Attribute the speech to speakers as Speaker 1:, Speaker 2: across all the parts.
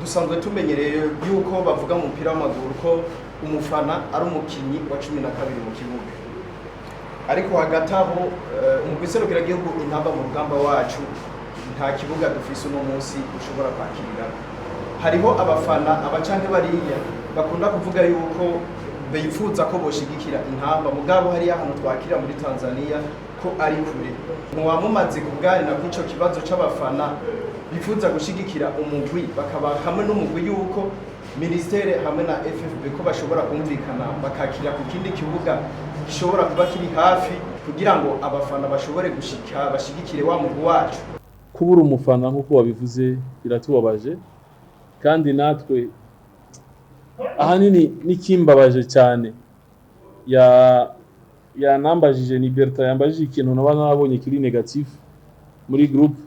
Speaker 1: Dusanzwe tumenyereye yuko bavuga mu mupira w'amaguru ko umufana ari umukinyi wa 12 mu kibuga, ariko hagati aho umugwi serukiragihugu Intamba mu Rugamba wacu nta kibuga dufise uno munsi ushobora kwakirira. Hariho abafana aba canke bariya bakunda kuvuga yuko bifuza ko boshigikira Intamba, mugabo hariya ahantu twakira muri Tanzania ko ari kure. Muba mumaze kuganira kuri ico kibazo c'abafana bifuza gushigikira umugwi, bakaba hamwe n'umugwi, yuko ministère hamwe na FFB ko bashobora kumvikana bakakira ku kindi kibuga gishobora kuba kiri hafi, kugira ngo abafana bashobore gushika bashigikire wa mugwi wacu?
Speaker 2: Kubura umufana nk'uko wabivuze biratubabaje, kandi natwe ahanini n'ikimbabaje cyane ya yanambajije ni Bertrand, yambajije ikintu naba nabonye kiri négatif muri groupe,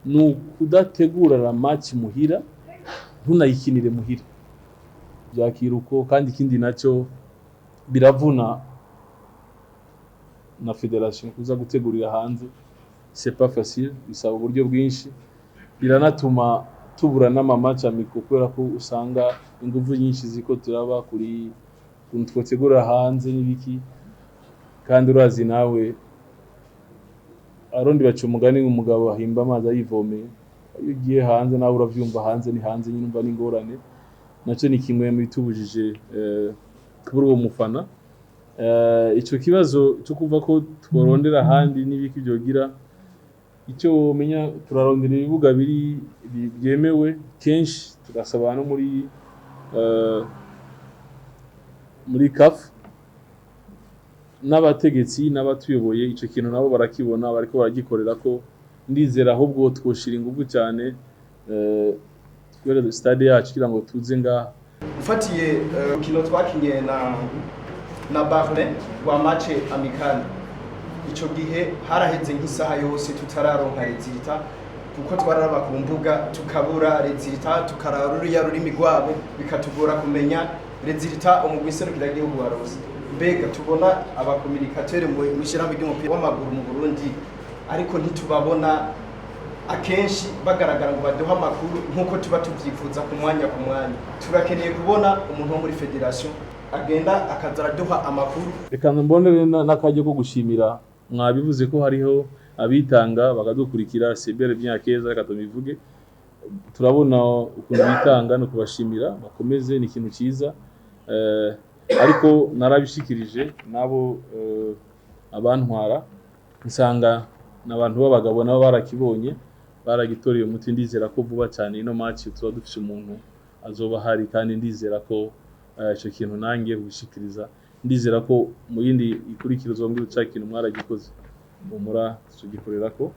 Speaker 2: ni ukudategura la match muhira, ntunayikinire muhira, byakira uko. Kandi ikindi nacyo, biravuna na fédération kuza gutegurira hanze, c'est pas facile, bisaba uburyo bwinshi, biranatuma tubura n'ama match amicaux, kubera ko usanga ingufu nyinshi ziko turaba kuri ukuntu twotegura hanze n'ibiki. Kandi urazi nawe, Arundi baca umugani ngo umugabo ahimba amazi ayivomeye. Iyo ugiye hanze nawe uravyumva, hanze ni hanze nyine, umva n'ingorane. Nacyo ni kimwe mu bitubujije kubura uwo mufana. Ico kibazo cyo kuva ko tworondera ahandi n'ibiki byogira icyo womenya, turarondera ibibuga biri byemewe kenshi, tugasaba no muri CAF n'abategetsi n'abatuyoboye, ico kintu nabo barakibona, bariko baragikorera ko. Ndizera ahubwo twoshira ingufu cyane kubera stade yacu kugira ngo tuze ngaha.
Speaker 1: Ufatiye urukino twakinye na Bahrain rwa match amical, ico gihe haraheze nk'isaha yose tutararonka résultat, kuko twararaba ku mbuga tukabura résultat, tukaraba ruriya rurimi rwabo bikatugora kumenya résultat umugwi serukiragihugu warose. Mbega tubona aba communicateurs mu mw'ishirahamwe ry'umupira w'amaguru mu Burundi, ariko ntitubabona akenshi bagaragara ngo baduhe amakuru nk'uko tuba tuvyifuza ku mwanya ku mwanya. Turakeneye kubona umuntu wo muri fédération agenda akaza araduha amakuru.
Speaker 2: Reka mbonere n'akaryo ko gushimira, mwabivuze ko hariho abitanga bakadukurikira, c'est bel et bien keza, reka tubivuge, turabona ukuntu bitanga, no kubashimira, bakomeze, ni ikintu cyiza. Ariko narabishikirije nabo abantwara, nsanga n'abantu b'abagabo nabo barakibonye, baragitoreye umuti. Ndizera ko vuba cyane ino match tuba dufise umuntu azoba ahari, kandi ndizera ko ico kintu nangiye kubishikiriza, ndizera ko mu yindi ikurikira uzombwira ca kintu mwaragikoze, humura tugikorera ko.